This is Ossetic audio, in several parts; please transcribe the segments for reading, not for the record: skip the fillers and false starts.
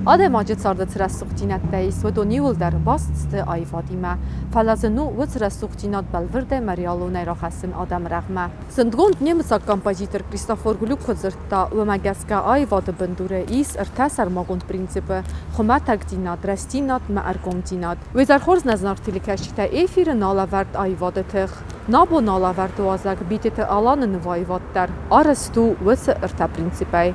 Адӕймаджы царды цы рӕсугъддзинӕдтӕ ис, уыдон иууылдӕр баст сты аивадимӕ. Фӕлӕ зын у уыцы рӕсугъддзинад бӕлвырдӕй ӕмӕ реалонӕй рахӕссын адӕмы рӕгъмӕ. Зындгонд немыцаг композитор Кристофор Глюк куыд дзырдта, уымӕ гӕсгӕ аивады бындуры ис ӕртӕ сӕрмагонд принципы: хуымӕтӕгдзинад, рӕстдзинад ӕмӕ ӕргомдзинад. Уе зӕр хорз нӕ зынаргъ телекӕсджытӕ, эфиры налӕвӕрд аивады тых. Нӕ бон алӕвӕрды уазӕг Битеты Аланы нываивад дӕр арӕзт у уыцы ӕртӕ принципӕй.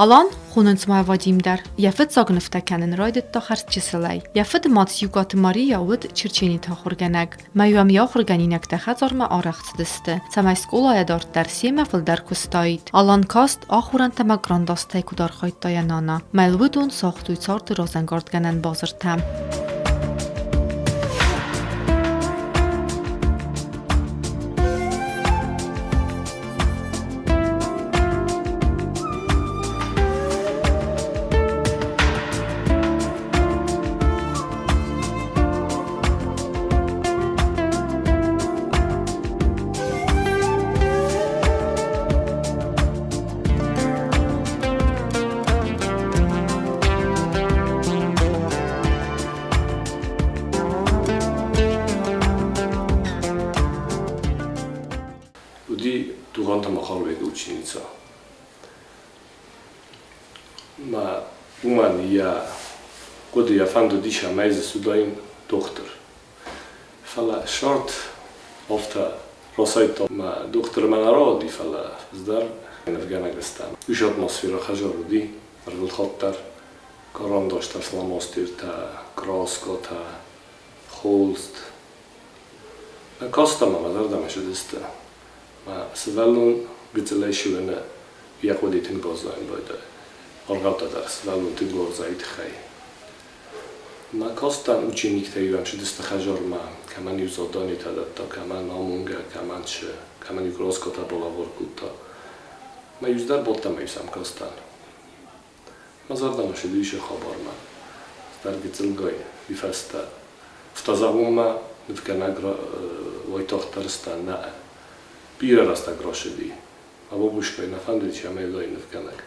Алан, хонынц ма Вадим дӕр, йӕ фыццаг нывтӕ кӕнын райдыдта хӕрз чысылӕй. Йӕ фыды мад Сиукъаты Мария уыд Черчениты ахуыргӕнӕг. Мӕ-иу ӕм йӕ ахуыргӕнинӕгтӕ хӕдзармӕ арӕх цыдысты, цӕмӕй скъолайӕ дарддӕр семӕ фылдӕр куыстаид. Алан каст, ахорӕнтӕ ӕмӕ кърандастӕй куыд архайдта йӕ нана. Мӕ йыл уыдон сагътой царды разӕнгардгӕнӕн базыртӕ. Уыди Тугъанты Махарбеги ученица. Мӕ уымӕн йӕ хъуыды, йӕ фӕнд уыдис ӕмӕ дзы суыдаин дохтыр. Фӕлӕ сӕрд афтӕ расайдта мӕ дохтырмӕ нӕ рауади, фӕлӕ ӕз дӕр нывгӕнӕг сдӕн. Уый атмосферӕ хӕзар уыди ӕрвылхатт дӕр. Карандастӕ, фломастертӕ, краскӕтӕ, холст. Мӕ кастӕн ма мӕ зӕрдӕмӕ цыдысты. Мӕ сывӕллон гыццылӕй сывӕнӕ йӕ хъуыды тынг баззайын байдайы. Аргъӕуттӕ дӕр сывӕллон тынг уарзайы тыххӕй. Мӕ кастӕн учениктӕ-иу ӕм цыдысты хӕдзармӕ, кӕмӕн-иу заданитӕ дӕтта, кӕмӕн амонгӕ, кӕмӕн цы, кӕмӕн-иу краскӕтӕ балӕвар кодта. Мӕ иу цыдӕр бадтӕн ӕмӕ-иу сӕм кастӕн. Мӕ зӕрдӕмӕ цыдис хабармӕ. Цыдӕр гыццылгай уый фӕстӕ. Фтазагъоммӕ нывгӕнӕг уайтагъддӕр сдӕн нӕ. Бирӕ рӕстӕг рацыди. Мӕ бабушкӕйы нӕ фӕндыдис ӕмӕ уыдаид нывгӕнӕг.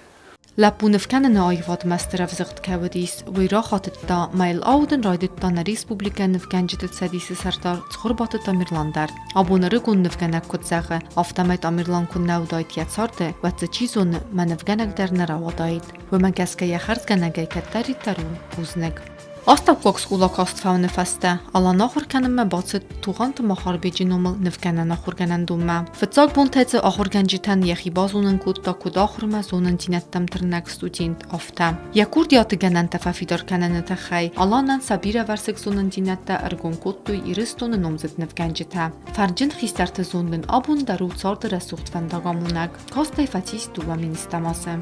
Лӕппу нывкӕныны аивадмӕ стыр ӕвзыгъд кӕй уыдис, уый рахатыдта, мӕ йыл аудын райдыдта нӕ республикӕйы нывгӕнджыты цӕдисы сӕрдар Цхуырбаты Тамерлан дӕр. Абон ӕрыгон нывгӕнӕг куыд зӕгъы, афтӕмӕй Тамерлан куы нӕ уыдаид йӕ царды, уӕд дзы чи зоны, мӕ нывгӕнӕг дӕр нӕ рауадаид. Уымӕ гӕсгӕ йӕ хӕрзгӕнӕгӕй кӕддӕриддӕр у бузныг. Астӕуккаг скъола каст фӕуыны фӕстӕ Алан ахуыр кӕнынмӕ бацыд Тугъанты Махарбеджы номыл нывгӕнӕн ахуыргӕнӕндонмӕ. Фыццаг бонтӕй дзы ахуыргӕнджытӕн йӕхи базонын кодта куыд ахуырмӕ зонындзинӕдтӕм тырнӕг студент, афтӕ. Йӕ курдиаты гӕнӕнтӕ фӕфидар кӕныны тыххӕй Аланӕн сӕ бирӕвӕрсыг зонындзинӕдтӕ ӕргом кодтой Ирыстоны номдзыд нывгӕнджытӕ. Фӕрнджын хистӕрты зонд ын абон дӕр у царды рӕсугъд фӕндагамонӕг. Кастӕй фӕцис 2000 азы.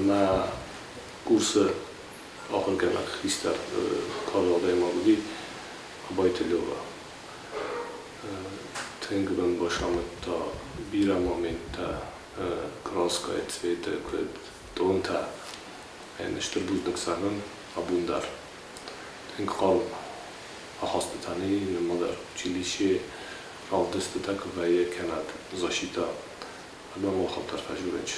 Мӕ курсы ахуыргӕнӕг хистӕр кары адӕймаг уыди Абайты Лёва. Тынг мын бацамыдта бирӕ моменттӕ, краскӕйы цветы куыд тонтӕ. Ӕнӕ стыр бузныг зӕгъын абон дӕр. Тынг хъарм ахастытӕ нӕй нырма дӕр училищейы равдыстытӕ куы вӕййы кӕнӕ защита адӕмы хатт фӕзурынц.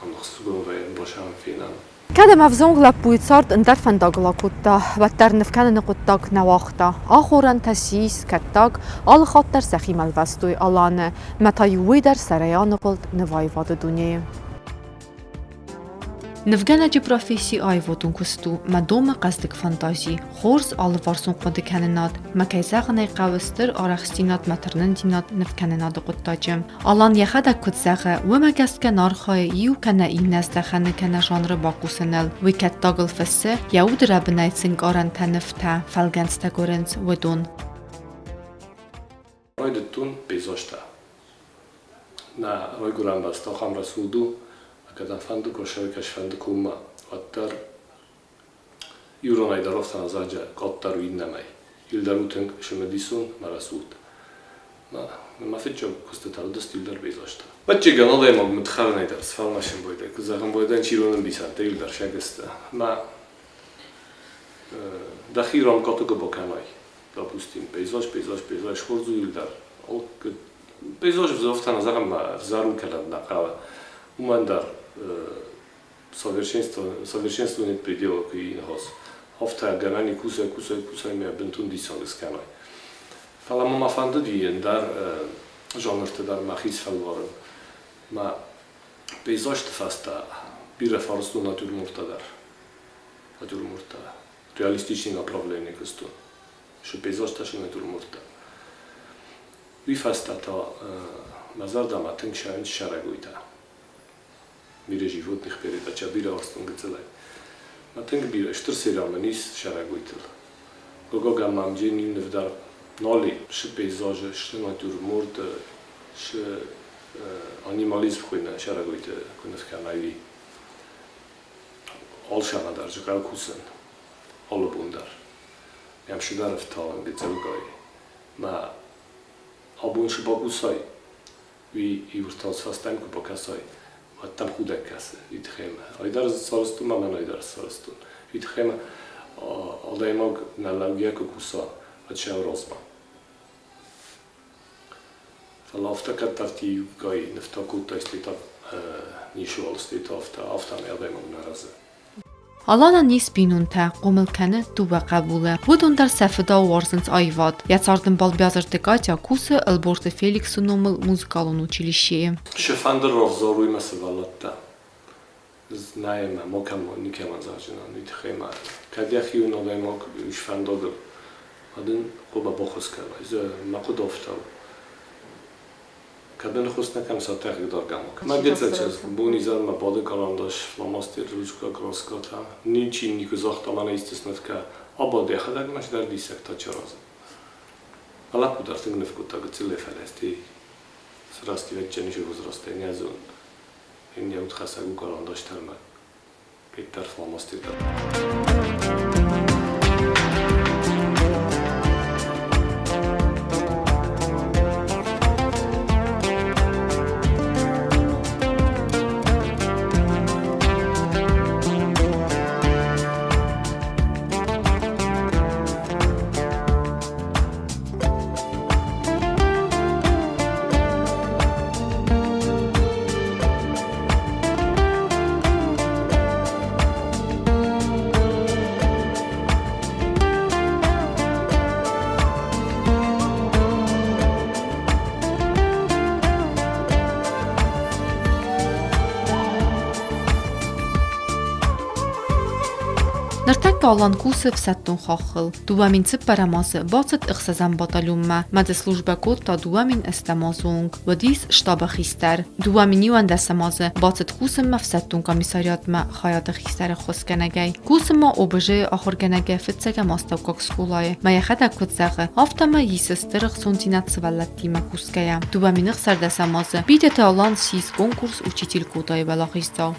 Ӕхсызгон вӕййы босӕн фенӕн. Кӕд ӕм ӕвзонг лӕппуйы цард ӕндӕр фӕндагыл акодта, уӕддӕр ныв кӕныны хъуыддаг нӕ уагъта. Ахорӕнтӕ, сис, кӕттаг алы хатт дӕр сӕхимӕ ӕлвӕстой Аланы, мӕ та-иу уый дӕр сӕрӕй аныгъуылд нываивады дунейы. Нывгӕнӕджы професси аивадон куыст у, мӕ домы хъӕздыг фантази, хорз алыварсон хъуыдыкӕнынад, мӕ кӕй зӕгъын ӕй хъӕуы, стыр арӕхстдзинад мӕ тырнындзинад нывкӕнынады хъуыддаджы. Алан йӕхӕдӕг куыд зӕгъы, уымӕ гӕсгӕ нӕ архайы иу кӕнӕ иннӕ здӕхӕны кӕнӕ жанры бакусыныл. Уый кӕттагыл фыссы, йӕ уды рӕбынӕй цы ӕнкъарӕнтӕ, нывтӕ, фӕлгӕнцтӕ гуырынц, уыдон. Райдыдтон пейзажтӕ. Нӕ райгуырӕн бӕстӕ ахӕм рӕсугъд у, кӕдӕм фӕнды куы ссӕуай, кӕсфӕнды коммӕ, уӕддӕр. Иуронӕй дӕр афтӕ нӕ зӕгъджа, къаддӕр у иннӕмӕй. Иу дӕр у тынг цымыдисон мӕ рӕсугъд. Мӕ фыццаг куыстытӕ уыдысты иу дӕр пейзажтӕ. Ӕвӕццӕгӕн, адӕймаг мыдхӕрынӕй дӕр сфӕлмӕсын байдайы, куы зӕгъын байдайын, чи ирон ӕмбисӕндтӕ иу дӕр сӕгӕстӕ. Мӕ дӕхи рамкъаты куы бакӕнай, допустим, пейзаж, пейзаж, пейзаж, хорз у иу дӕр. Пейзаж афтӕ нӕ зӕгъӕм, мӕ ӕвзӕр у кӕнӕ нӕ хъӕуы. Уымӕн дӕр совершенство нет предела куы ныхас. Афтӕ гӕнӕн и кусай, кусай, кусай мӕ бынтон диссаг скӕнай. Фӕлӕ мӕ ма фӕндыди ӕндӕр жанрты дӕр мӕхи сфӕлварын. Мӕ пейзажты фӕстӕ бирӕ фарстон натюрморттӕ дӕр. Натюрморттӕ. Реалистичный направление куыстон. Шы пейзажтӕ, шы натюрморттӕ. Уый фӕстӕ та мӕ зӕрдӕмӕ тынг сӕрынч сӕрӕгойтӕ. Бирӕ животных передача бирӕ уарзтон гыццылӕй. Мӕ тынг бирӕ стыр сериал мын ис сӕрӕгойтыл. Гогога мамджи иу ныв дӕр нал и. Шы пейзажы, шы натюрморты, шы анимализм хуыйны сӕрӕгойты куы ныв кӕнай, уый. Алцӕмӕ дӕр зыхъӕу кусын, алы бон дӕр. Йӕм цыдӕр ӕфтауын гыццылгай. Мӕ абон цы бакусай, уый иуртал фӕстӕм куы бакӕсай, уӕд дӕм худӕг кӕсы. Уый тыххӕй мӕ айдӕр сарӕзтон ӕмӕ мӕн айдӕр сарӕзтон. Уый тыххӕй мӕ адӕймаг нӕ лӕугӕ куы куса, уӕд сӕ размӕ. Фӕлӕ афтӕ кӕддӕрти иугай нывтӕ кодтай, стӕй та ницыуал, стӕй та афтӕ, афтӕмӕй адӕймаг нӕ рӕзы. Аланӕн ис бинонтӕ, хъомыл кӕны дыууӕ хъӕбулы. Уыдон дӕр сӕ фыдау уарзынц аивад. Йӕ цардӕмбал Биазырты Катя кусы Ӕлборты Феликсы номыл музыкалон училищейы. Шы фӕндыр равзаруй мӕ сывӕллӕттӕ. Знайӕм ӕмӕ никӕмӕн зӕгъдзынӕн, уый тыххӕй ма кӕд йӕхион адӕймаг ис фӕндагыл, уӕд ын хъуамӕ баххуыс кӕнай. Мӕ хъуыды афтӕ у. Кӕд ын хус нӕ кӕм сатӕхыг даргамок. Мӕ гыццыл чызг бон-изӕрмӕ бады карандаш, фломастер, ручкӕ, краскӕтӕ. Ничи никуы загъта, мӕнӕ исты сныв-кӕ. Абад йӕхӕдӕг мӕ цыдӕр диссӕгтӕ чаразы. А лӕппу дӕр тынг ныв кодта гыццылӕй, фӕлӕ стӕй сырӕзти вӕдджӕнысы возрастӕй нӕ зонын. Иннӕ удхӕссӕг у карандаш дӕр мӕ кӕддӕр фломастер дӕр. Ныртӕккӕ Алан кусы ӕфсӕддон хаххыл. 2004 азы бацыд ӕхсӕзӕм батальонмӕ, ӕмӕ дзы службӕ кодта 2008 азы онг. Уыдис штабы хистӕр. 2011 азы бацыд кусынмӕ ӕфсӕддон комиссариатмӕ хайады хистӕры ӕххуысгӕнӕгӕй. Кусынмӕ ОБЖ-йы ахуыргӕнӕгӕй фыццӕгӕм астӕуккаг скъолайы. Мӕ йӕхӕдӕг куыд зӕгъы, афтӕмӕй исы стыр ӕхцондзинад сывӕллӕттимӕ кусгӕйӕ. 2016 азы Бидеты Алан ссис конкурс «Учитель года»-йы уӕлахиздзау.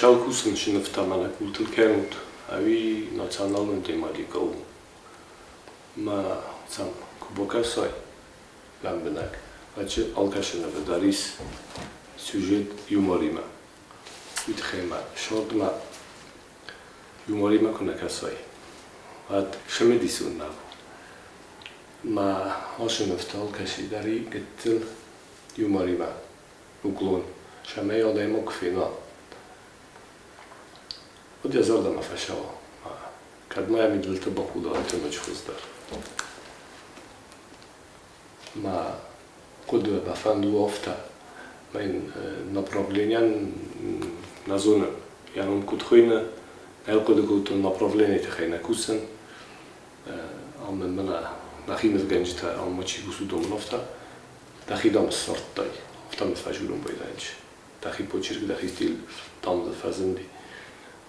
Шалкусын нывтӕ мӕнӕ къултыл кӕнут, ӕви националон тематикӕ у? Мӕ сӕм куы бакӕсай лӕмбынӕг, уӕд алкӕцы нывы дӕр ис сюжет юморимӕ. Уый тыххӕй мӕ сордмӕ. Юморимӕ куы нӕ кӕсай, уӕд цымыдисон нӕу. Мӕ ацы нывты алкӕцы дӕр и гыццыл юморимӕ уклон, цӕмӕй адӕймаг куы фена, уӕд йӕ зӕрдӕмӕ фӕцӕуа. Кӕд ма йӕ мидбылты бахуда, уӕд ноджы хуыздӕр. Мӕ хъуыды бафӕнды у афтӕ, мӕ йын направленийӕн нӕ зонын, йӕ ном куыд хуыйны, ӕрхъуыды кодтон направленийы тыххӕй нӕ кусын, ӕмӕ мӕнӕ нӕхи нывгӕнджытӕ ӕмӕ чи кусы, уыдон афтӕ дӕхи дам ссардтай, афтӕ мын фӕзурын байдайынц. Дӕхи почерк, дӕхи стиль дам дзы фӕзынди.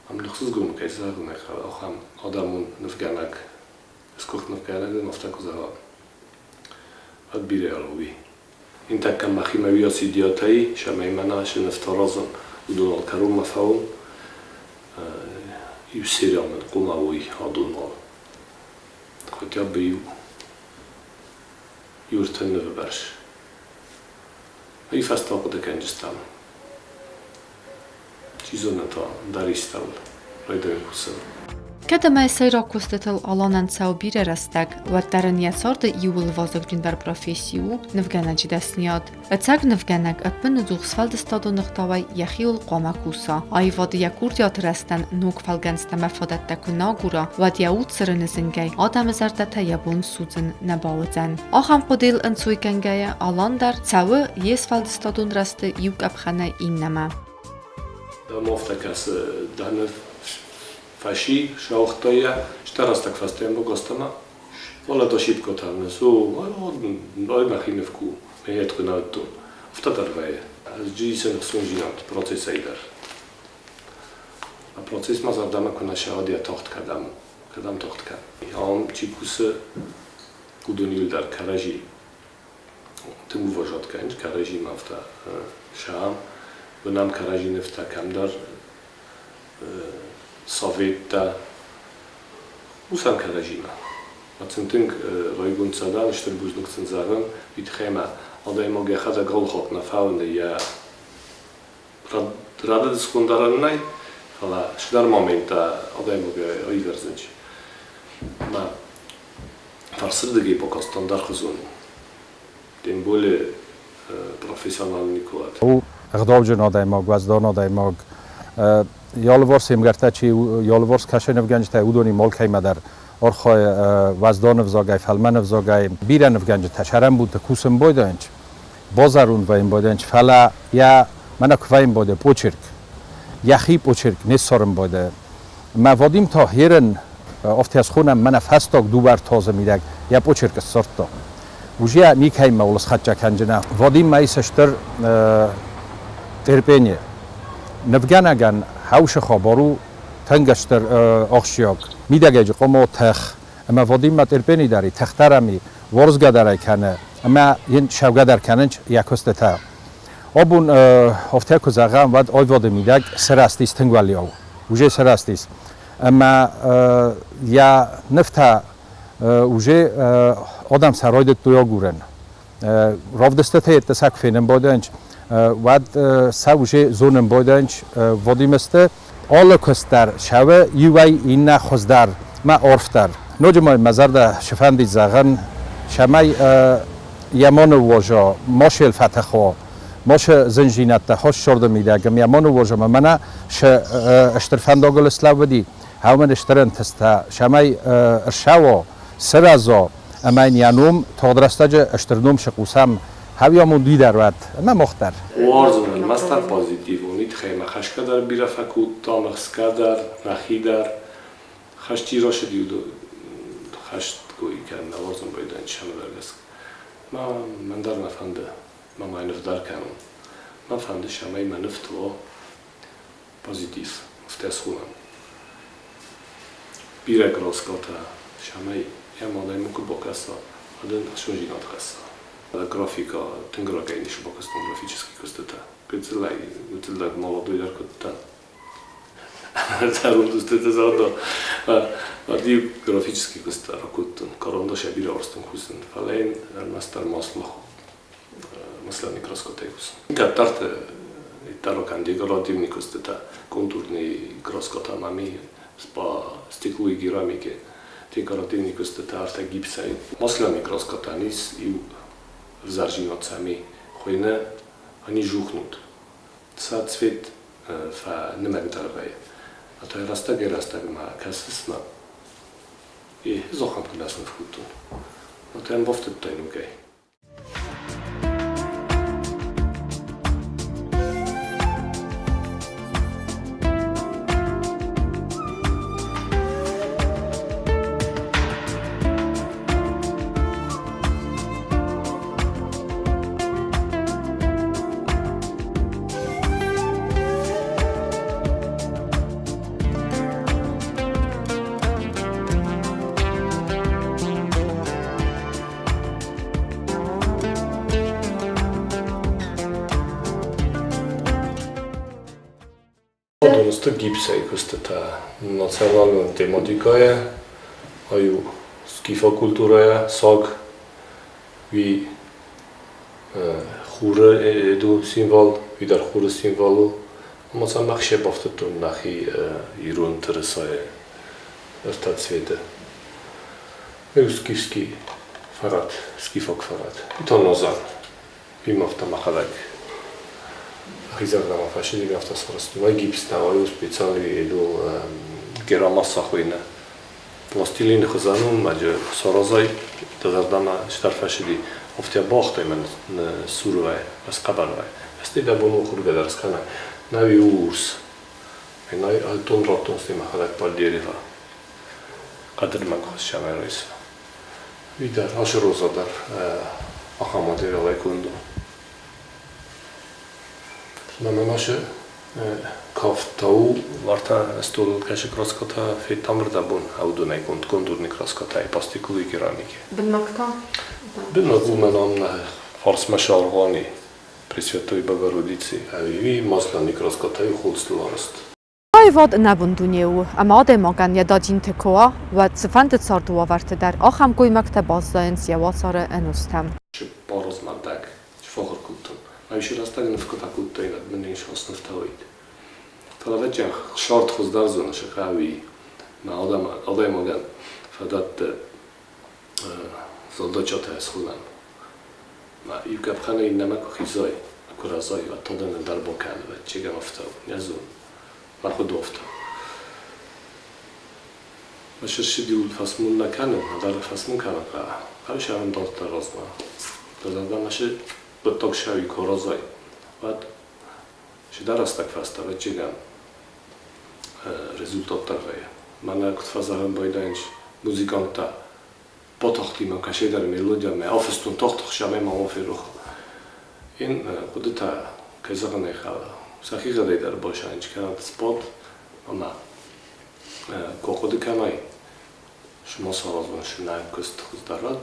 Ам ӕхсызгон кӕй зӕгъын ӕй хъӕуы, ахӕм адӕмон нывгӕнӕг, сгуыхт нывгӕнӕг дын афтӕ куы зӕгъа, уӕд бирӕ уый. Ин тӕккӕ мӕхимӕ уыйас идеятӕй, цӕмӕй мӕнӕ цы нывтӕ аразын, уыдон алкӕронмӕ фӕуын, иу сериал мын хъуамӕ уой адонмӕ. Хотя бы иу иу ӕртӕ нывы бӕрц. Уый фӕстӕ хъуыды кӕнджыстӕм. Чи зоны та дӕр истӕуыл райдайын кусын. Кӕд ӕмӕ сӕйраг куыстытыл Аланӕн цӕуы бирӕ рӕстӕг, уӕддӕр ын йӕ царды иууыл вазыгджындӕр професси у нывгӕнӕджы дӕсныйад. Ӕцӕг нывгӕнӕг ӕппынӕдзух сфӕлдыстадон ӕгъдауӕй йӕхиуыл хъуамӕ куса. Аивады йӕ курдиаты рӕзтӕн ног фӕлгӕнцтӕ ӕмӕ фадӕттӕ куы нӕ агура, уӕд йӕ уд цырыны зынгӕй адӕмы зӕрдӕтӕ йӕ бон судзын нӕ бауыдзӕн. Ахӕм хъуыдыйыл ӕнцой кӕнгӕйӕ, Алан дӕр цӕуы йе сфӕлдыстадон рӕзты иу къӕпхӕнӕй иннӕмӕ. Дӕм афтӕ кӕсы, дӕ ныв фӕси, сауыгътай йӕ, стӕ рӕстӕг фӕстӕмӕ бакастӕмӕ. Фӕлӕ та сипкотӕ нӕ ай мӕхи ныв ку, мӕ куы нӕ уыдтон. Афтӕ дӕр вӕййы. Ӕз исӕн ӕхцондзинад процессӕй дӕр. А процесс ма зӕрдӕмӕ куы нӕ сӕуа, йӕ тагъд кӕдӕм у, кӕдӕм тагъд кӕны. Ам чи кусы, уыдон иуылдӕр кӕрӕдзи тынг уважать кӕнынц, кӕрӕдзимӕ афтӕ сӕм уынӕм кӕрӕдзи нывтӕ кӕмдӕр советтӕ, усӕн кӕрӕдзимӕ. Ма сын тынг райгонд сӕ дӕн, стыр бузныг сын зӕгъын, уый тыххӕй ӕмӕ адӕймаг йӕхӕдӕг алыхатт нӕ фӕуыны йӕ рӕдыд схуындарӕн нӕй, фӕлӕ цыдӕр моменттӕ адӕймаг аивӕрдзӕнис. Ӕмӕ фӕрсырдыгӕй бакастӕн дӕр хызон у. Тем более профессионал никуы уӕд. У ӕгъдауджын адӕймаг, уӕздан адӕймаг. Йӕ алыварс ӕмгӕрттӕ чи йӕ алыварс кӕсы нывгӕнджытӕ, уыдонимӕ алкӕимӕ дӕр архайы уӕздан ӕвзагӕй, фӕлмӕн ӕвзагӕй. Бирӕ нывгӕнджытӕ сӕрӕнбонты кусын байдайынц, базарун вӕййын байдайынц, фӕлӕ йӕ мӕнӕ куы вӕййын байдайы почерк, йӕхи почерк не ссарын байдайы. Мӕ Вадим та херын, афтӕ схонӕм, мӕнӕ фӕстаг дыууӕ ӕртӕ мидӕг йӕ почерк ссардта. Уже никӕимӕ улысхӕццӕ кӕнджынӕ. Вадим ма ис стыр терпение. Нывгӕнӕгӕн хӕусы хабар у тынг стыр ахсджиаг. Мидӕгӕйджы хъуамӕ тых. Ӕмӕ Вадиммӕ терпени дӕр и, тых дӕр ӕм и, уарзгӕ дӕр ӕй кӕны, ӕмӕ йын шӕвгӕ дӕр кӕнынц йӕ куыстытӕ. Абон афтӕ куы зӕгъӕм, уӕд аивады мидӕг сырӕзтис тынг уӕлиау. Уже сырӕзтис. Ӕмӕ йӕ нывтӕ уже адӕм сӕ райдыдтой агурын. Равдыстытӕ йедтӕ сӕ куы фенын байдайынц, уӕд сӕ уже зонын байдайынц Вадимысты алы куыст дӕр цӕуы иуӕй иннӕ хуыздӕр мӕ арфдӕр. Ноджы ма мӕ зӕрдӕ цы фӕндид зӕгъын, цӕмӕй йӕ ма ныууаза, ма се фӕтых уа, ма сы зындзинӕдтӕ хоссорды мидӕг ӕмӕ йӕ ма ныууаза ӕмӕ мӕнӕ цы стыр фӕндагыл слӕууыди, Хаумен стыр ӕнтыстытӕ, цӕмӕй ӕрцӕуа, сырӕза ӕмӕ йын йӕ ном тагъд рӕстӕджы стыр ном сыхъусӕм, хауйамонд уый дӕр уӕд ӕмӕ мах дӕр. Уарзын ӕрмӕстдӕр позитивон, уый тыххӕй мӕ хӕсгӕ дӕр бирӕ фӕкодтам, ӕхсгӕ дӕр, нӕхи дӕр. Хӕст чи рацыди, хӕст кой кӕнын нӕ уарзын байдайын цӕмӕдӕр гӕсгӕ. Мӕ мӕн дӕр нӕ фӕнды, мӕ ма ныв дӕр кӕнон. Мӕн фӕнды, цӕмӕй мӕ нывты уа позитив, афтӕ схонӕм. Бирӕ краскӕтӕ, цӕмӕй йӕм адӕймаг куы бакӕса, уӕд ын ӕхцондзинад хӕсса. Графикӕ тынг рагӕй ницы бакастон графический куыстытӕ. Гыццылӕй, гыццылдӕр молодой дӕр куы уыдтӕн. Зӕронд устытӕ загъта, уӕд-иу графический куыстытӕ ракодтон. Карандашӕй бирӕ уарзтон кусын, фӕлӕ йын ӕрмӕстдӕр масло масляный краскотӕй кусын. Кӕддӕрты иттӕрокӕн декоративный куыстытӕ, контурный краскотӕ мӕм и. По стеклу и керамике декоративный куыстытӕ ӕртӕ гипсӕй. Масляный краскӕтӕн ис иу ӕвзӕрдзинад цӕмӕй хуыйны, они жухнут. Сӕ цвет фӕнымӕгдӕр вӕййы. А та рӕстӕгӕй-рӕстӕгмӕ кӕсыс мӕ и зохӕн куы нӕ сныв кодтон. А та йӕм бафтыдтай ногӕй. Уыдон сты гипсӕй куыстытӕ националон тематикӕйӕ, ай у скифаг культурӕйӕ, саг, уый хуры эду символ, уый дӕр хуры символ у. Ӕмӕ сӕ мах се бафтыдтон нӕхи ирон тырысайы ӕртӕ цветы. Уый у скифский фӕрӕт, скифаг фӕрӕт. Уый та Назар. Уый афтӕ мӕхӕдӕг хицӕрдӕмӕ фӕсидыг афтӕ сарӕзтон. Ай гипс та у специальный иду керамасса хуыйны. Пластилины хуызӕн у, мӕджы саразай, дӕ зӕрдӕмӕ цыдӕр фӕсыди. Афтӕ бахтай мӕ сурвӕй, ӕсхъӕбӕрвӕй. Стӕй дӕ бон у хургӕ дӕр скӕнай. Нӕуи у урс. Ӕнӕй альтон раттон стӕй мӕхӕдӕг пал дерева. Хъӕдырмӕг хуыссӕнӕй райса. Уый дӕр, ацы роза дӕр ахӕм материалӕй конд у. Мӕнӕн ацы кафт та у уартӕ столыл кӕсы краскӕтӕ федтам рдӕбон аудонӕй конд кондурный краскӕтӕй по стеклу и керамике. Бынмаг та? Бынмаг у мӕн ам нӕ фарсмӕ саргъуани Пресвятой Богородицы ӕви масляный краскӕтӕй холстыл арӕзт. Аивад ӕнӕбын дуне у, ӕмӕ адӕймагӕн йӕ дадзинты куы уа, уӕд цыфӕнды царды уавӕрты дӕр ахӕм гоймӕгтӕ баззайынц йӕ уацары ӕнустӕм. Барызмӕлдӕг сфахуыр кодтон. Ӕви рӕстӕг нывкӕтӕ кодтаин, мын ин снывтӕуид. Фӕлӕ ӕвӕццӕгӕн сӕрд хуыздӕр зоны сыхъӕуи мӕ адӕймагӕн фадӕттӕ зӕлдачатӕ схонӕн. Мӕ иу къӕпхӕнӕй иннӕмӕ куы хизай, куы рӕзай, уӕд та дын ӕндӕр бакӕны, ӕвӕццӕгӕн афтӕ у. Нӕ зонын. Мӕ хъуыды афтӕ. Ссыди фӕсмон нӕ кӕнын, ӕндӕр фӕсмон кӕнын хъӕуы. Хъӕуы сӕрын дарддӕр размӕ. Дӕ зӕрдӕмӕ цы хъуыддаг сӕуи куы аразай, уӕд цыдӕр рӕстӕг фӕстӕ, ӕвӕццӕгӕн, результат дӕр вӕййы. Мӕнӕ куыд фӕзӕгъын байдайынц музыканттӕ, батахтимӕ кӕцыдӕр мелодиамӕ афыстон тагъд-тыхсӕмӕ ма ма ферох. Ин хъуыдытӕ, кӕй зӕгъын ӕй хъӕуы, сӕхигъӕдӕй дӕр басайынц кӕнӕд спорт ӕмӕ куы ахъуыды кӕнай, ма саразон нӕ куыст хуыздӕр уӕд,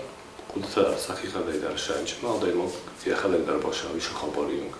хъуыдытӕ сӕхигъӕдӕй дӕр сайынц ӕмӕ адӕймаг йӕхӕдӕг дӕр басауи сӕ хабары онг.